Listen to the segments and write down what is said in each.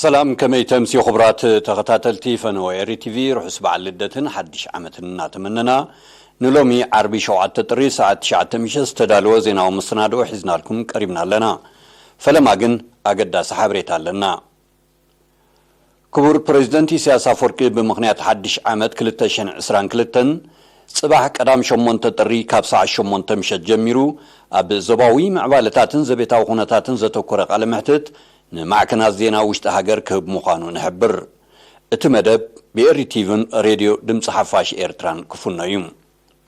ሰላም፣ ከመይ ተምስዩ ክቡራት ተኸታተልቲ ፈነወ ኤሪ ቲቪ? ርሑስ በዓል ልደትን ሓድሽ ዓመትን እናተመነና፣ ንሎሚ ዓርቢ ሸውዓተ ጥሪ ሰዓት ትሽዓተ ምሸት ዝተዳለወ ዜናዊ መሰናድኦ ሒዝናልኩም ቀሪብና ኣለና። ፈለማ ግን ኣገዳሲ ሓበሬታ ኣለና። ክቡር ፕሬዚደንት ኢሳያስ ኣፈወርቂ ብምኽንያት ሓድሽ ዓመት ክልተ ሽሕን ዕስራን ክልተን፣ ጽባሕ ቀዳም ሸሞንተ ጥሪ ካብ ሰዓት ሸሞንተ ምሸት ጀሚሩ ኣብ ዞባዊ ምዕባለታትን ዘቤታዊ ኩነታትን ዘተኮረ ቃለ መሕትት ንማዕከናት ዜና ውሽጢ ሃገር ክህብ ምዃኑ ንሕብር። እቲ መደብ ብኤሪ ቲቪን ሬድዮ ድምፂ ሓፋሽ ኤርትራን ክፍኖ እዩ።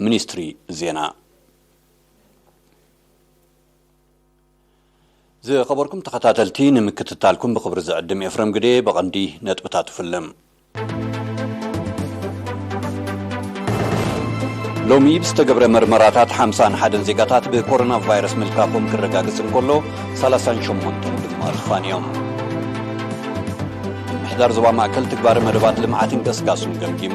ሚኒስትሪ ዜና። ዝኸበርኩም ተኸታተልቲ፣ ንምክትታልኩም ብኽብሪ ዝዕድም ኤፍረም ግዴ። ብቐንዲ ነጥብታት ፍልም። ሎሚ ብዝተገብረ መርመራታት ሓምሳን ሓደን ዜጋታት ብኮሮና ቫይረስ ምልካፎም ክረጋግጽ እንከሎ፣ ሰላሳን ሸሞንተን ድማ ዝፋን እዮም። ምምሕዳር ዞባ ማእከል ትግባረ መደባት ልምዓትን ገስጋሱን ገምጊሙ።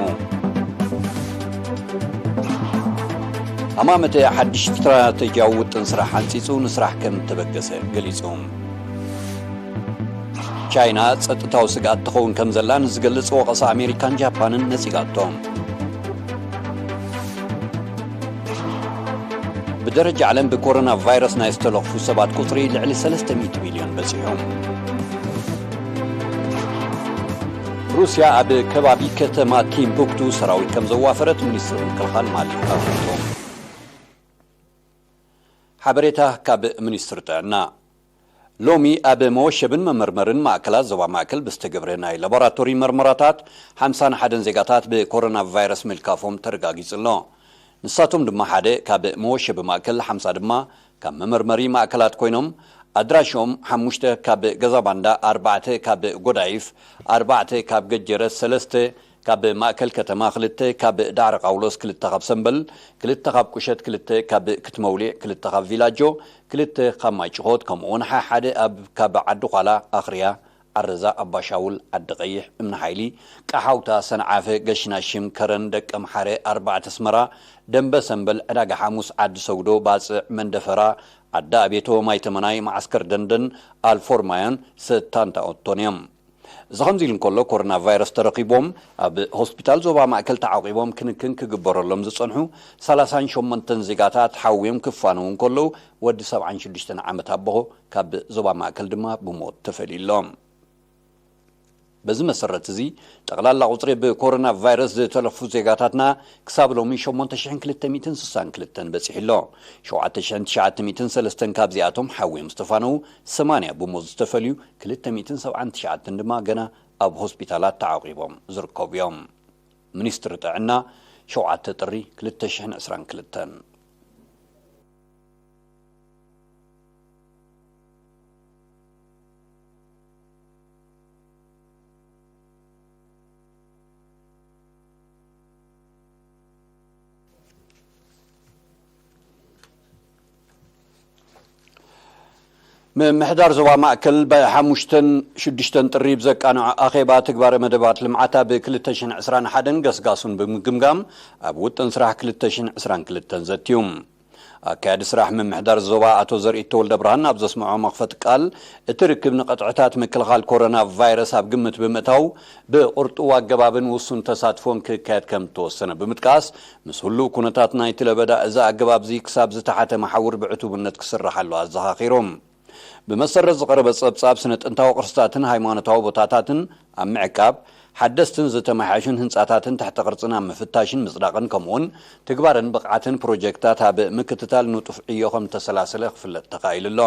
ሃማመተ ሓድሽ ስትራተጂያዊ ውጥን ስራሕ ሓንጺጹ ንስራሕ ከም እተበገሰ ገሊጹ። ቻይና ጸጥታዊ ስግኣት ትኸውን ከም ዘላ ንዝገልጽ ወቐሳ ኣሜሪካን ጃፓንን ነጺጋቶ። ብደረጃ ዓለም ብኮሮና ቫይረስ ናይ ዝተለኽፉ ሰባት ቁጽሪ ልዕሊ ሰለስተ ሚእቲ ሚልዮን በጺሑ። ሩስያ ኣብ ከባቢ ከተማ ቲምቡክቱ ሰራዊት ከም ዘዋፈረት ሚኒስትሪ ምክልኻል ማሊ ኣፍሊጡ። ሓበሬታ ካብ ሚኒስትሪ ጥዕና። ሎሚ ኣብ መወሸብን መመርመርን ማእከላት ዞባ ማእከል ብዝተገብረ ናይ ላቦራቶሪ መርመራታት፣ ሓምሳን ሓደን ዜጋታት ብኮሮና ቫይረስ ምልካፎም ተረጋጊጹ ኣሎ። ንሳቶም ድማ ሓደ ካብ መወሸቢ ማእከል፣ ሓምሳ ድማ ካብ መመርመሪ ማእከላት ኮይኖም፣ ኣድራሾም ሓሙሽተ ካብ ገዛ ባንዳ፣ ኣርባዕተ ካብ ጎዳይፍ፣ ኣርባዕተ ካብ ገጀረት፣ ሰለስተ ካብ ማእከል ከተማ፣ ክልተ ካብ ዳዕሮ ቃውሎስ፣ ክልተ ካብ ሰምበል፣ ክልተ ካብ ቁሸት፣ ክልተ ካብ ክትመውሊዕ፣ ክልተ ካብ ቪላጆ፣ ክልተ ካብ ማይ ጭኾት፣ ከምኡውን ሓ-፣ ሓደ ኣብ ካብ ዓዲ ዃላ፣ ኣኽርያ፣ ዓረዛ፣ ኣባሻውል፣ ዓዲ ቀይሕ፣ እምኒ ሓይሊ፣ ቃሓውታ፣ ሰንዓፈ፣ ገሽናሽም፣ ከረን፣ ደቀ ምሓረ፣ ኣርባዕተ ኣስመራ፣ ደንበ ሰምበል፣ ዕዳጋ ሓሙስ፣ ዓዲ ሰጉዶ፣ ባጽዕ፣ መንደፈራ፣ ዓዲ ኣቤቶ፣ ማይ ተመናይ፣ መዓስከር ደንደን፣ ኣልፎርማዮን ሰታንታ ኦቶን እዮም። እዚ ከምዚ ኢሉ እንከሎ፣ ኮሮና ቫይረስ ተረኺቦም ኣብ ሆስፒታል ዞባ ማእከል ተዓቂቦም ክንክን ክግበረሎም ዝጸንሑ ሰላሳን ሸሞንተን ዜጋታት ሓውዮም ክፋነዉ እንከለዉ፣ ወዲ ሰብዓን ሽዱሽተን ዓመት ኣቦ ካብ ዞባ ማእከል ድማ ብሞት ተፈልዩ ኣሎ። በዚ መሰረት እዚ፣ ጠቕላላ ቁጽሪ ብኮሮና ቫይረስ ዝተለፉ ዜጋታትና ክሳብ ሎሚ ሸሞንተ ሽሕን ክልተ ሚእትን ስሳን ክልተን በጺሑ ኣሎ። ሸውዓተ ሽሕን ትሽዓተ ሚእትን ሰለስተን ካብዚኣቶም ሓውዮም ዝተፋነዉ፣ ሰማንያ ብሞት ዝተፈልዩ፣ ክልተ ሚእትን ሰብዓን ትሽዓተን ድማ ገና ኣብ ሆስፒታላት ተዓቂቦም ዝርከቡ እዮም። ሚኒስትሪ ጥዕና፣ ሸውዓተ ጥሪ ክልተ ሽሕን ዕስራን ክልተን። ምምሕዳር ዞባ ማእከል ብሓሙሽተን ሽዱሽተን ጥሪ ብዘቃንዖ ኣኼባ ትግባረ መደባት ልምዓት ኣብ ክልተ ሽሕን ዕስራን ሓደን ገስጋሱን ብምግምጋም፣ ኣብ ውጥን ስራሕ ክልተ ሽሕን ዕስራን ክልተን ዘትዩ። ኣካያዲ ስራሕ ምምሕዳር ዞባ ኣቶ ዘርኢት ተወልደ ብርሃን ኣብ ዘስምዖ መኽፈቲ ቃል፣ እቲ ርክብ ንቐጥዕታት ምክልኻል ኮሮና ቫይረስ ኣብ ግምት ብምእታው፣ ብቕርጡው ኣገባብን ውሱን ተሳትፎን ክካየድ ከም እተወሰነ ብምጥቃስ፣ ምስ ህሉው ኩነታት ናይቲ ለበዳ እዚ ኣገባብ እዚ ክሳብ ዝተሓተ መሓውር ብዕቱብነት ክስርሓሉ ኣዘኻኺሮም። ብመሰረት ዝቐረበ ጸብጻብ፣ ስነ ጥንታዊ ቅርስታትን ሃይማኖታዊ ቦታታትን ኣብ ምዕቃብ፣ ሓደስትን ዝተመሓየሹን ህንጻታትን ትሕተ ቅርጽን ኣብ ምፍታሽን ምጽዳቕን፣ ከምኡውን ትግባርን ብቕዓትን ፕሮጀክታት ኣብ ምክትታል ንጡፍ ዕዮ ከም እተሰላሰለ ክፍለጥ ተኻኢሉ ኣሎ።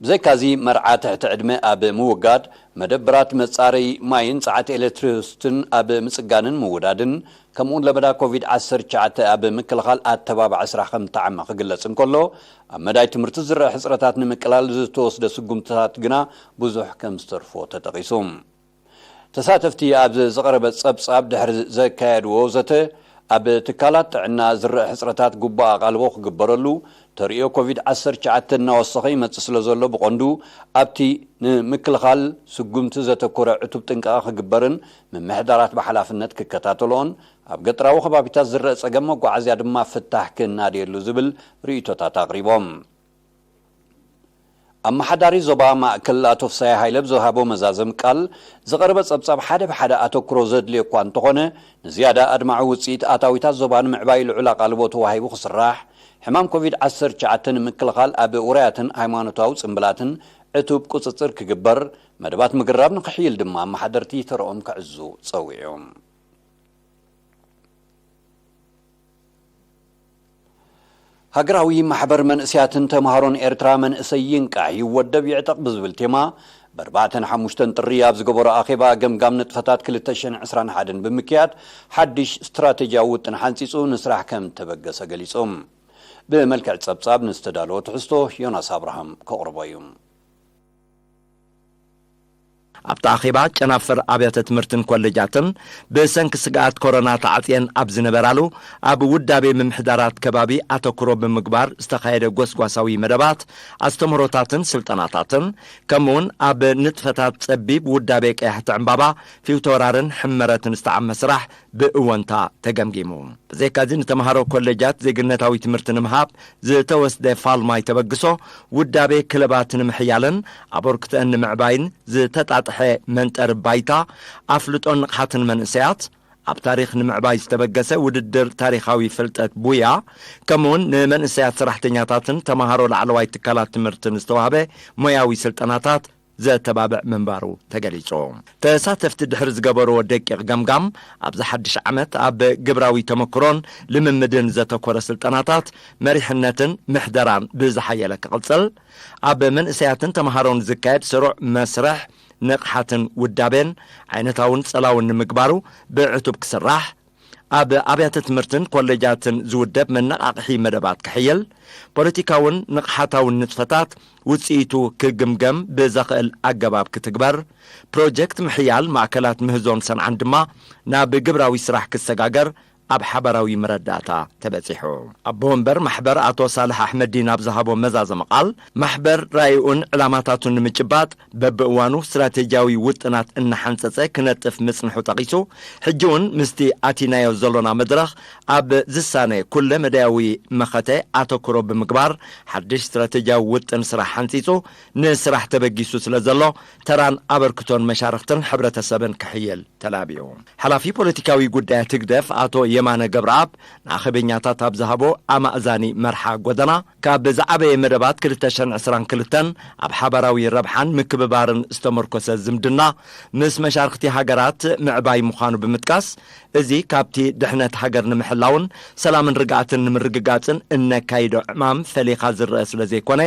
ብዘይካዚ፣ መርዓ ትሕቲ ዕድመ ኣብ ምውጋድ፣ መደብራት መጻረዪ ማይን ጸዓት ኤሌክትሪሲቲን ኣብ ምጽጋንን ምውዳድን፣ ከምኡውን ለበዳ ኮቪድ ዓሰርተ ትሽዓተ ኣብ ምክልኻል ኣተባባዒ ስራሕ ከም እተዓመ ክግለጽ እንከሎ፣ ኣብ መዳይ ትምህርቲ ዝረአ ሕጽረታት ንምቅላል ዝተወስደ ስጉምትታት ግና ብዙሕ ከም ዝተርፎ ተጠቒሱ። ተሳተፍቲ ኣብ ዝቐረበ ጸብጻብ ድሕሪ ዘካየድዎ ዘተ፣ ኣብ ትካላት ጥዕና ዝረአ ሕጽረታት ግቡእ ኣቓልቦ ክግበረሉ፣ ተርእዮ ኮቪድ ዓሰርተ ትሽዓተ እናወሰኸ ይመጽእ ስለ ዘሎ፣ ብቐንዱ ኣብቲ ንምክልኻል ስጉምቲ ዘተኮረ ዕቱብ ጥንቃቐ ክግበርን ምምሕዳራት ብሓላፍነት ክከታተልኦን፣ ኣብ ገጠራዊ ከባቢታት ዝረአ ጸገም መጓዓዝያ ድማ ፍታሕ ክናደየሉ ዝብል ርእይቶታት ኣቕሪቦም። ኣመሓዳሪ ዞባ ማእከል ኣቶ ፍሳይ ሃይለ ብዝሃቦ መዛዘም ቃል፣ ዝቐረበ ጸብጻብ ሓደ ብሓደ ኣተኩሮ ዘድልዮ እኳ እንተኾነ፣ ንዝያዳ ኣድማዒ ውጽኢት ኣታዊታት ዞባ ንምዕባይ ልዑል ኣቓልቦ ተዋሂቡ ክስራሕ፣ ሕማም ኮቪድ ዓሰርተ ትሽዓተ ንምክልኻል ኣብ ውራያትን ሃይማኖታዊ ጽምብላትን ዕቱብ ቁጽጽር ክግበር፣ መደባት ምግራብ ንክሕይል ድማ ኣመሓደርቲ ተረኦም ክዕዙ ጸዊዑ። ሃገራዊ ማሕበር መንእሰያትን ተምሃሮን ኤርትራ፣ መንእሰይ ይንቃሕ ይወደብ ይዕጠቕ ብዝብል ቴማ፣ ብኣርባዕተን ሓሙሽተን ጥሪ ኣብ ዝገበሮ ኣኼባ፣ ገምጋም ንጥፈታት ክልተ ሽሕን ዕስራን ሓደን ብምክያድ፣ ሓድሽ ስትራቴጂያዊ ውጥን ሓንጺጹ ንስራሕ ከም ተበገሰ ገሊጹ። ብመልክዕ ጸብጻብ ንዝተዳለወ ትሕዝቶ ዮናስ ኣብርሃም ከቕርቦ እዩ። ኣብቲ ኣኼባ፣ ጨናፍር ኣብያተ ትምህርትን ኮሌጃትን ብሰንኪ ስግኣት ኮሮና ተዓጽየን ኣብ ዝነበራሉ፣ ኣብ ውዳቤ ምምሕዳራት ከባቢ ኣተኩሮ ብምግባር ዝተኻየደ ጎስጓሳዊ መደባት፣ ኣስተምህሮታትን ስልጠናታትን፣ ከምኡውን ኣብ ንጥፈታት ጸቢብ ውዳቤ ቀያሕቲ ዕምባባ፣ ፊውተወራርን ሕመረትን ዝተዓመ ስራሕ ብእወንታ ተገምጊሙ። ብዘይካዚ፣ ንተምሃሮ ኮሌጃት ዜግነታዊ ትምህርቲ ንምሃብ ዝተወስደ ፋልማይ ተበግሶ፣ ውዳቤ ክለባት ንምሕያልን ኣበርክቶአን ንምዕባይን ዝተጣጥሐ መንጠሪ ባይታ፣ ኣፍልጦን ንቕሓትን መንእሰያት፣ ኣብ ታሪኽ ንምዕባይ ዝተበገሰ ውድድር ታሪኻዊ ፍልጠት ቡያ፣ ከምኡውን ንመንእሰያት ሰራሕተኛታትን ተምሃሮ ላዕለዋይ ትካላት ትምህርትን ዝተዋህበ ሞያዊ ስልጠናታት ዘተባብዕ ምንባሩ ተገሊጹ። ተሳተፍቲ ድሕሪ ዝገበርዎ ደቂቕ ገምጋም፣ ኣብዚ ሓድሽ ዓመት ኣብ ግብራዊ ተመክሮን ልምምድን ዘተኮረ ስልጠናታት መሪሕነትን ምሕደራን ብዝሓየለ ክቕጽል፣ ኣብ መንእሰያትን ተምሃሮን ዝካየድ ስሩዕ መስርሕ ንቕሓትን ውዳቤን ዓይነታውን ጸላውን ንምግባሩ ብዕቱብ ክስራሕ፣ ኣብ ኣብያተ ትምህርትን ኮሌጃትን ዝውደብ መነቓቕሒ መደባት ክሕይል፣ ፖለቲካውን ንቕሓታውን ንጥፈታት ውጽኢቱ ክግምገም ብዘኽእል ኣገባብ ክትግበር፣ ፕሮጀክት ምሕያል ማእከላት ምህዞን ሰንዓን ድማ ናብ ግብራዊ ስራሕ ክሰጋገር ኣብ ሓባራዊ መረዳእታ ተበጺሑ። ኣቦ ወንበር ማሕበር ኣቶ ሳልሕ ኣሕመዲን ኣብ ዝሃቦ መዛዘሚ ቃል፣ ማሕበር ራእዩን ዕላማታቱን ንምጭባጥ በብእዋኑ ስትራቴጂያዊ ውጥናት እናሓንጸጸ ክነጥፍ ምጽንሑ ጠቒሱ፣ ሕጂ እውን ምስቲ ኣቲናዮ ዘሎና መድረኽ ኣብ ዝሳነ ኩለ መዳያዊ መኸተ ኣተኩሮ ብምግባር፣ ሓድሽ ስትራቴጂያዊ ውጥን ስራሕ ሓንጺጹ ንስራሕ ተበጊሱ ስለ ዘሎ፣ ተራን ኣበርክቶን መሻርኽትን ሕብረተሰብን ክሕይል ተላቢዩ። ሓላፊ ፖለቲካዊ ጉዳያት ህግደፍ ኣቶ የማነ ገብረኣብ ንኣኼበኛታት ኣብ ዝሃቦ ኣማእዛኒ መርሓ ጎደና፣ ካብ ዝዓበየ መደባት ክልተ ሽሕን ዕስራን ክልተን ኣብ ሓባራዊ ረብሓን ምክብባርን ዝተመርኮሰ ዝምድና ምስ መሻርኽቲ ሃገራት ምዕባይ ምዃኑ ብምጥቃስ፣ እዚ ካብቲ ድሕነት ሃገር ንምሕላውን ሰላምን ርግኣትን ንምርግጋጽን እነካይዶ ዕማም ፈሊኻ ዝረአ ስለ ዘይኮነ፣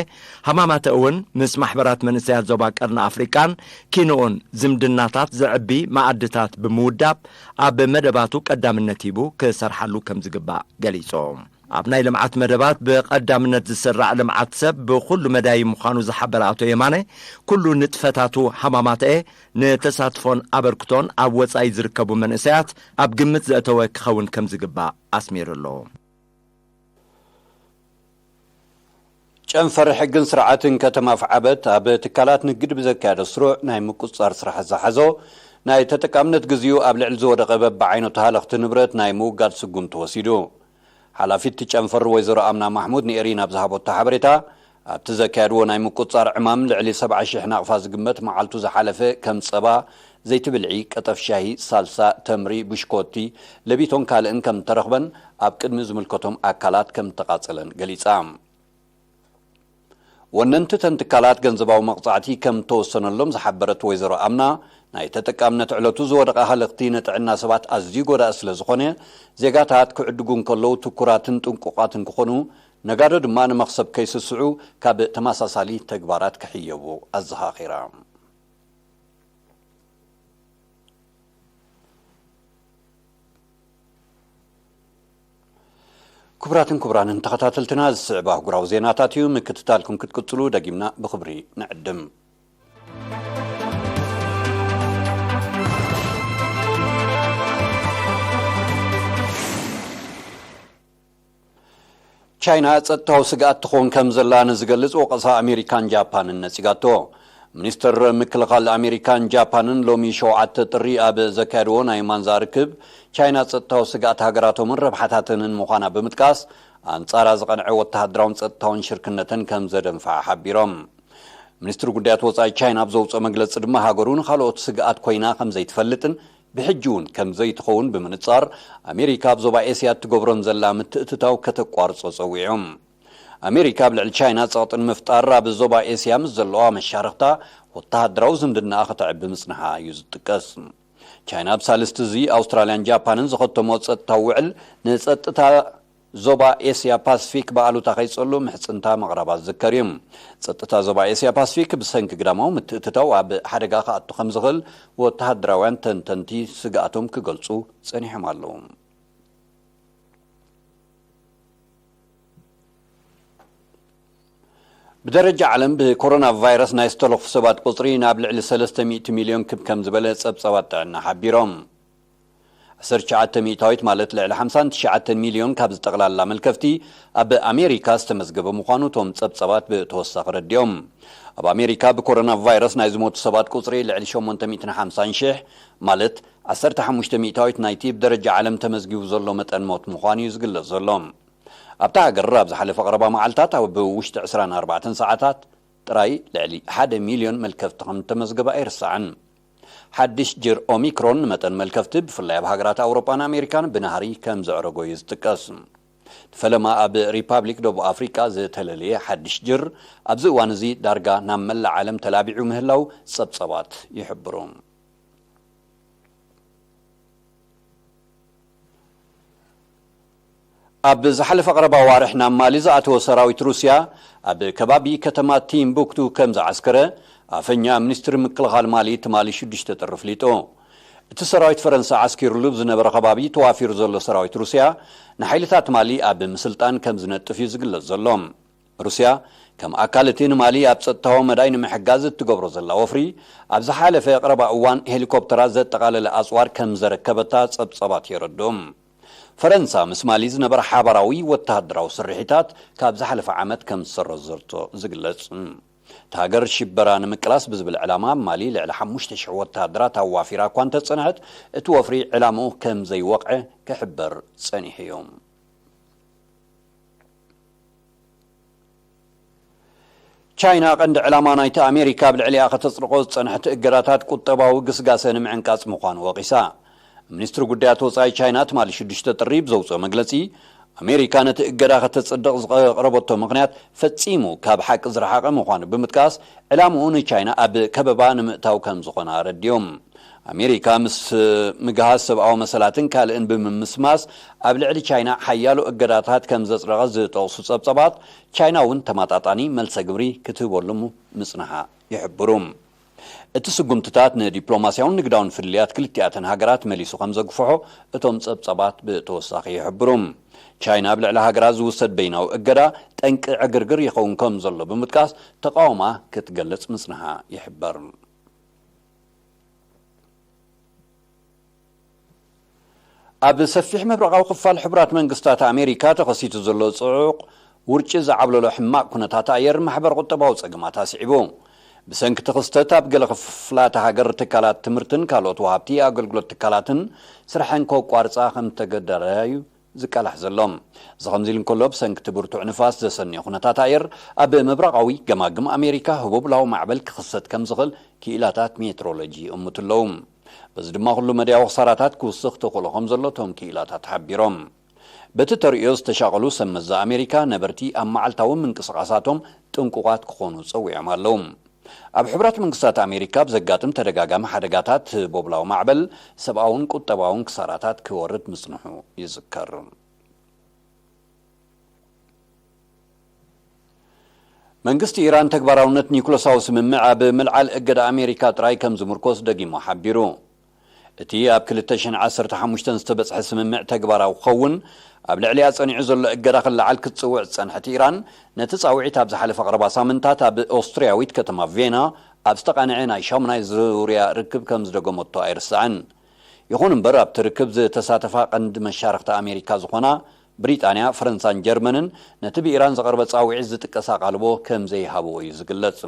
ሃማማተ እውን ምስ ማሕበራት መንእሰያት ዞባ ቀርኒ ኣፍሪቃን ኪንኡን ዝምድናታት ዘዕቢ መኣድታት ብምውዳብ፣ ኣብ መደባቱ ቀዳምነት ሂቡ ክሰርሓሉ ከም ዝግባእ ገሊጹ። ኣብ ናይ ልምዓት መደባት ብቐዳምነት ዝስራዕ ልምዓት ሰብ ብኹሉ መዳይ ምዃኑ ዝሓበረ ኣቶ የማነ፣ ኩሉ ንጥፈታቱ ሃማማተኤ ንተሳትፎን ኣበርክቶን ኣብ ወጻኢ ዝርከቡ መንእሰያት ኣብ ግምት ዘእተወ ክኸውን ከም ዝግባእ ኣስሚሩሉ። ጨንፈር ሕግን ስርዓትን ከተማ ኣፍዓበት ኣብ ትካላት ንግድ ብዘካየዶ ስሩዕ ናይ ምቁጽጻር ስራሕ ዝሓዞ ናይ ተጠቃምነት ግዜኡ ኣብ ልዕሊ ዝወደቐ በብዓይነቱ ሃለኽቲ ንብረት ናይ ምውጋድ ስጉምቲ ወሲዱ። ሓላፊት ጨንፈር ወይዘሮ ኣምና ማሕሙድ ንኤሪና ኣብ ዝሃበቶ ሓበሬታ፣ ኣብቲ ዘካየድዎ ናይ ምቁጽጻር ዕማም ልዕሊ ሰብዓ ሽሕ ናቕፋ ዝግመት መዓልቱ ዝሓለፈ ከም ጸባ፣ ዘይቲ ብልዒ፣ ቀጠፍ ሻሂ፣ ሳልሳ፣ ተምሪ፣ ብሽኮቲ፣ ለቢቶን ካልእን ከም እተረኽበን ኣብ ቅድሚ ዝምልከቶም ኣካላት ከም እተቓጸለን ገሊጻ። ወነንቲ እተን ትካላት ገንዘባዊ መቕጻዕቲ ከም እተወሰነሎም ዝሓበረት ወይዘሮ ኣምና፣ ናይ ተጠቃምነት ዕለቱ ዝወደቐ ሃለኽቲ ንጥዕና ሰባት ኣዝዩ ጎዳኢ ስለ ዝኾነ፣ ዜጋታት ክዕድጉ እንከለዉ ትኩራትን ጥንቁቓትን ክኾኑ፣ ነጋዶ ድማ ንመኽሰብ ከይስስዑ ካብ ተመሳሳሊ ተግባራት ክሕየቡ ኣዘኻኺራ። ክቡራትን ክቡራንን ተኸታተልትና፣ ዝስዕብ ኣህጉራዊ ዜናታት እዩ። ምክትታልኩም ክትቅጽሉ ደጊምና ብኽብሪ ንዕድም። ቻይና ጸጥታዊ ስግኣት ትኾን ከም ዘላ ንዝገልጽ ወቐሳ ኣሜሪካን ጃፓንን ነጺጋቶ። ሚኒስተር ምክልኻል ኣሜሪካን ጃፓንን ሎሚ ሸውዓተ ጥሪ ኣብ ዘካየድዎ ናይ ማንዛ ርክብ፣ ቻይና ጸጥታዊ ስግኣት ሃገራቶምን ረብሓታተንን ምዃና ብምጥቃስ፣ ኣንጻራ ዝቐንዐ ወተሃደራውን ጸጥታውን ሽርክነተን ከም ዘደንፍዓ ሓቢሮም። ሚኒስትሪ ጉዳያት ወጻኢ ቻይና ኣብ ዘውፅኦ መግለፂ ድማ፣ ሃገሩ ንኻልኦት ስግኣት ኮይና ከም ዘይትፈልጥን ብሕጂ እውን ከም ዘይትኸውን ብምንጻር፣ ኣሜሪካ ኣብ ዞባ ኤስያ እትገብሮን ዘላ ምትእትታው ከተቋርጾ ጸዊዑ። ኣሜሪካ ኣብ ልዕሊ ቻይና ጸቕጢ ንምፍጣር፣ ኣብ ዞባ ኤስያ ምስ ዘለዋ መሻርኽታ ወተሃደራዊ ዝምድናኣ ከተዕቢ ምጽንሓ እዩ ዝጥቀስ። ቻይና ኣብ ሳልስቲ እዚ ኣውስትራልያን ጃፓንን ዝኸተሞ ጸጥታዊ ውዕል፣ ንጸጥታ ዞባ ኤስያ ፓስፊክ ብኣሉታ ከይጸሉ ምሕጽንታ ምቕራባ ዝዝከር እዩ። ጸጥታ ዞባ ኤስያ ፓስፊክ ብሰንኪ ግዳማዊ ምትእትታው ኣብ ሓደጋ ክኣቱ ከም ዝኽእል ወተሃደራውያን ተንተንቲ ስግኣቶም ክገልጹ ጸኒሖም ኣለዉ። ብደረጃ ዓለም ብኮሮና ቫይረስ ናይ ዝተለኽፉ ሰባት ቁጽሪ ናብ ልዕሊ ሰለስተ ሚእቲ ሚልዮን ክብ ከም ዝበለ ጸብጻባት ጥዕና ሓቢሮም። ዓሰርተ ትሽዓተ ሚእታዊት፣ ማለት ልዕሊ ሓምሳን ትሽዓተን ሚልዮን ካብ ዝጠቕላላ መልከፍቲ፣ ኣብ ኣሜሪካ ዝተመዝገበ ምዃኑ እቶም ጸብጻባት ብተወሳኺ ረዲኦም። ኣብ ኣሜሪካ ብኮሮና ቫይረስ ናይ ዝሞቱ ሰባት ቁጽሪ ልዕሊ ሸሞንተ ሚእትን ሓምሳን ሽሕ፣ ማለት ዓሰርተ ሓሙሽተ ሚእታዊት ናይቲ ብደረጃ ዓለም ተመዝጊቡ ዘሎ መጠን ሞት ምዃኑ እዩ ዝግለጽ ዘሎ። ኣብታ ሃገር ኣብ ዝሓለፈ ቀረባ መዓልታት፣ ኣብ ውሽጢ ዕስራን ኣርባዕተን ሰዓታት ጥራይ ልዕሊ ሓደ ሚልዮን መልከፍቲ ከም እተመዝገበ ኣይርሳዕን። ሓድሽ ጅር ኦሚክሮን ንመጠን መልከፍቲ፣ ብፍላይ ኣብ ሃገራት ኣውሮጳን ኣሜሪካን፣ ብናህሪ ከም ዘዕረጎ እዩ ዝጥቀስ። ፈለማ ኣብ ሪፓብሊክ ደቡብ ኣፍሪቃ ዝተለለየ ሓድሽ ጅር፣ ኣብዚ እዋን እዚ ዳርጋ ናብ መላእ ዓለም ተላቢዑ ምህላው ጸብጸባት ይሕብሩ። ኣብ ዝሓለፈ ቀረባ ዋርሕ ናብ ማሊ ዝኣተወ ሰራዊት ሩስያ፣ ኣብ ከባቢ ከተማ ቲምቡክቱ ከም ዝዓስከረ ኣፈኛ ሚኒስትሪ ምክልኻል ማሊ ትማሊ ሽዱሽተ ጥሪ ኣፍሊጡ። እቲ ሰራዊት ፈረንሳ ዓስኪሩሉ ብዝነበረ ከባቢ ተዋፊሩ ዘሎ ሰራዊት ሩስያ፣ ንሓይልታት ማሊ ኣብ ምስልጣን ከም ዝነጥፍ እዩ ዝግለጽ ዘሎ። ሩስያ፣ ከም ኣካል እቲ ንማሊ ኣብ ጸጥታዊ መዳይ ንምሕጋዝ እትገብሮ ዘላ ወፍሪ፣ ኣብ ዝሓለፈ ቀረባ እዋን ሄሊኮፕተራት ዘጠቓለለ ኣጽዋር ከም ዘረከበታ ጸብጻባት የረድኡ። ፈረንሳ ምስ ማሊ ዝነበራ ሓባራዊ ወተሃደራዊ ስርሒታት ካብ ዝሓለፈ ዓመት ከም ዝሰረዘቶ ዝግለጽ። እታ ሃገር ሽበራ ንምቅላስ ብዝብል ዕላማ ኣብ ማሊ ልዕሊ ሓሙሽተ ሽሕ ወተሃደራት ኣዋፊራ እኳ እንተጸንሐት፣ እቲ ወፍሪ ዕላምኡ ከም ዘይወቕዐ ክሕበር ጸኒሑ እዩ። ቻይና ቀንዲ ዕላማ ናይቲ ኣሜሪካ ኣብ ልዕሊኣ ከተጽድቖ ዝጸንሐት እገዳታት ቁጠባዊ ግስጋሰ ንምዕንቃጽ ምዃኑ ወቒሳ። ሚኒስትሪ ጉዳያት ወጻኢ ቻይና ትማሊ ሽዱሽተ ጥሪ ብዘውጽኦ መግለጺ፣ ኣሜሪካ ነቲ እገዳ ከተጽድቕ ዘቕረበቶ ምኽንያት ፈጺሙ ካብ ሓቂ ዝረሓቐ ምዃኑ ብምጥቃስ፣ ዕላምኡ ንቻይና ኣብ ከበባ ንምእታው ከም ዝኾነ ኣረዲኦም። ኣሜሪካ ምስ ምግሃስ ሰብኣዊ መሰላትን ካልእን ብምምስማስ ኣብ ልዕሊ ቻይና ሓያሎ እገዳታት ከም ዘጽደቐ ዝጠቕሱ ጸብጻባት፣ ቻይና እውን ተመጣጣኒ መልሰ ግብሪ ክትህበሉ ምጽንሓ ይሕብሩ። እቲ ስጉምትታት ንዲፕሎማስያውን ንግዳውን ፍልልያት ክልቲኣተን ሃገራት መሊሱ ከም ዘግፍሖ እቶም ጸብጻባት ብተወሳኺ ይሕብሩ። ቻይና ኣብ ልዕሊ ሃገራት ዝውሰድ በይናዊ እገዳ ጠንቂ ዕግርግር ይኸውን ከም ዘሎ ብምጥቃስ፣ ተቃውማ ክትገልጽ ምጽንሓ ይሕበር። ኣብ ሰፊሕ ምብራቓዊ ክፋል ሕቡራት መንግስታት ኣሜሪካ ተኸሲቱ ዘሎ ጽዑቕ ውርጪ ዝዓብለሎ ሕማቕ ኩነታት ኣየር፣ ማሕበር ቁጠባዊ ጸገማት ኣስዒቡ። ብሰንኪ እቲ ክስተት፣ ኣብ ገለ ክፍላተ ሃገር ትካላት ትምህርትን ካልኦት ወሃብቲ ኣገልግሎት ትካላትን ስርሐን ከቋርጻ ከም ተገደዳ እዩ ዝቃላሕ ዘሎ። እዚ ከምዚ ኢሉ እንከሎ፣ ብሰንኪ እቲ ብርቱዕ ንፋስ ዘሰንዮ ኩነታት ኣየር፣ ኣብ ምብራቓዊ ገማግም ኣሜሪካ ህቦብላዊ ማዕበል ክኽሰት ከም ዝኽእል ክኢላታት ሜትሮሎጂ ይእምቱ ኣለዉ። በዚ ድማ፣ ኩሉ መዳያዊ ክሳራታት ክውስኽ ተኽእሎ ከም ዘሎ እቶም ክኢላታት ሓቢሮም። በቲ ተርእዮ ዝተሻቐሉ ሰብ መዚ ኣሜሪካ፣ ነበርቲ ኣብ መዓልታዊ ምንቅስቓሳቶም ጥንቁቓት ክኾኑ ጸዊዖም ኣለዉ። ኣብ ሕቡራት መንግስታት ኣሜሪካ ኣብ ዘጋጥም ተደጋጋሚ ሓደጋታት ህቦብላዊ ማዕበል፣ ሰብኣውን ቁጠባውን ክሳራታት ክወርድ ምጽንሑ ይዝከር። መንግስቲ ኢራን ተግባራውነት ኒኩለሳዊ ስምምዕ ኣብ ምልዓል እገዳ ኣሜሪካ ጥራይ ከም ዝምርኮስ ደጊሙ ሓቢሩ። እቲ ኣብ ክልተ ሽሕን ዓሰርተ ሓሙሽተን ዝተበጽሐ ስምምዕ ተግባራዊ ክኸውን፣ ኣብ ልዕሊኣ ጸኒዑ ዘሎ እገዳ ክለዓል ክትጽውዕ ዝጸንሐት ኢራን፣ ነቲ ጻውዒት ኣብ ዝሓለፈ ቀረባ ሳምንታት ኣብ ኦስትርያዊት ከተማ ቬና ኣብ ዝተቓንዐ ናይ ሻሙናይ ዙርያ ርክብ ከም ዝደገመቶ ኣይርሳዕን። ይኹን እምበር፣ ኣብቲ ርክብ ዝተሳተፋ ቀንዲ መሻርኽቲ ኣሜሪካ ዝኾና ብሪጣንያ፣ ፈረንሳን ጀርመንን፣ ነቲ ብኢራን ዝቐረበ ጻውዒት ዝጥቀስ ኣቓልቦ ከም ዘይሃብዎ እዩ ዝግለጽ።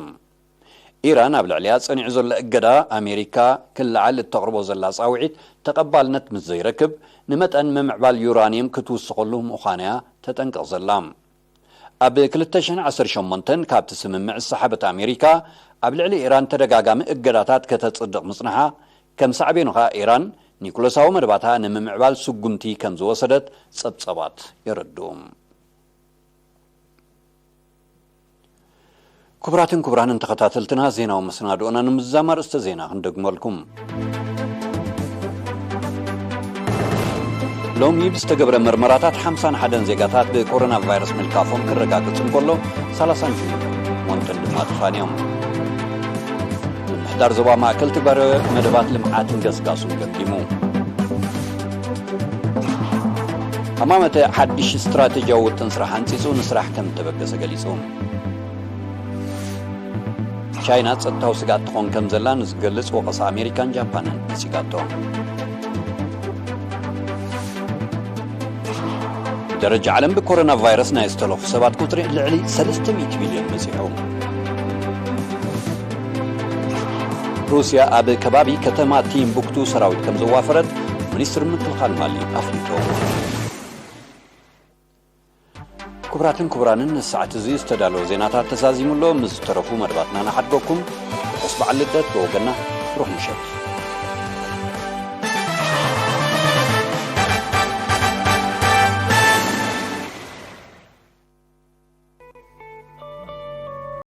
ኢራን ኣብ ልዕሊኣ ጸኒዑ ዘሎ እገዳ ኣሜሪካ ክለዓል እተቕርቦ ዘላ ጻውዒት ተቐባልነት ምስ ዘይረክብ፣ ንመጠን ምምዕባል ዩራንየም ክትውስኸሉ ምዃና እያ ተጠንቅቕ ዘላ። ኣብ ክልተ ሽሕን ዓሰርተ ሸሞንተን ካብቲ ስምምዕ ዝሰሓበት ኣሜሪካ፣ ኣብ ልዕሊ ኢራን ተደጋጋሚ እገዳታት ከተጽድቕ ምጽንሓ፣ ከም ሳዕቤኑ ኸኣ ኢራን ኒኩለሳዊ መደባታ ንምምዕባል ስጉምቲ ከም ዝወሰደት ጸብጸባት የረድኡ። ክቡራትን ክቡራንን ተኸታተልትና፣ ዜናዊ መሰናድኦና ንምዝዛም ኣርእስተ ዜና ክንደግመልኩም። ሎሚ ብዝተገብረ መርመራታት ሓምሳን ሓደን ዜጋታት ብኮሮና ቫይረስ ምልካፎም ክረጋገጽ እንከሎ፣ ሰላሳን ሸሞንተን ድማ ጥፋን እዮም። ምምሕዳር ዞባ ማእከል ትግባረ መደባት ልምዓትን ገስጋሱን ገምጊሙ። ሃማመተ ሓድሽ ስትራቴጂያዊ ውጥን ስራሕ ኣንጺጹ ንስራሕ ከም እተበገሰ ገሊጹ። ቻይና ጸጥታዊ ስግኣት ትኾን ከም ዘላ ንዝገልጽ ወቐሳ ኣሜሪካን ጃፓንን ነጺጋቶ። ደረጃ ዓለም ብኮሮና ቫይረስ ናይ ዝተለኹ ሰባት ቁጽሪ ልዕሊ ሰለስተ ሚእቲ ሚልዮን በጺሑ። ሩስያ ኣብ ከባቢ ከተማ ቲምቡክቱ ሰራዊት ከም ዘዋፈረት ሚኒስትሪ ምክልኻል ማሊ ኣፍሊጡ። ክቡራትን ክቡራንን፣ ንሰዓት እዚ ዝተዳለወ ዜናታት ተዛዚሙ ኣሎ። ምስ ዝተረፉ መደባትና ንሓድገኩም። ርሑስ በዓል ልደት ብወገና። ብሩኽ ምሸት።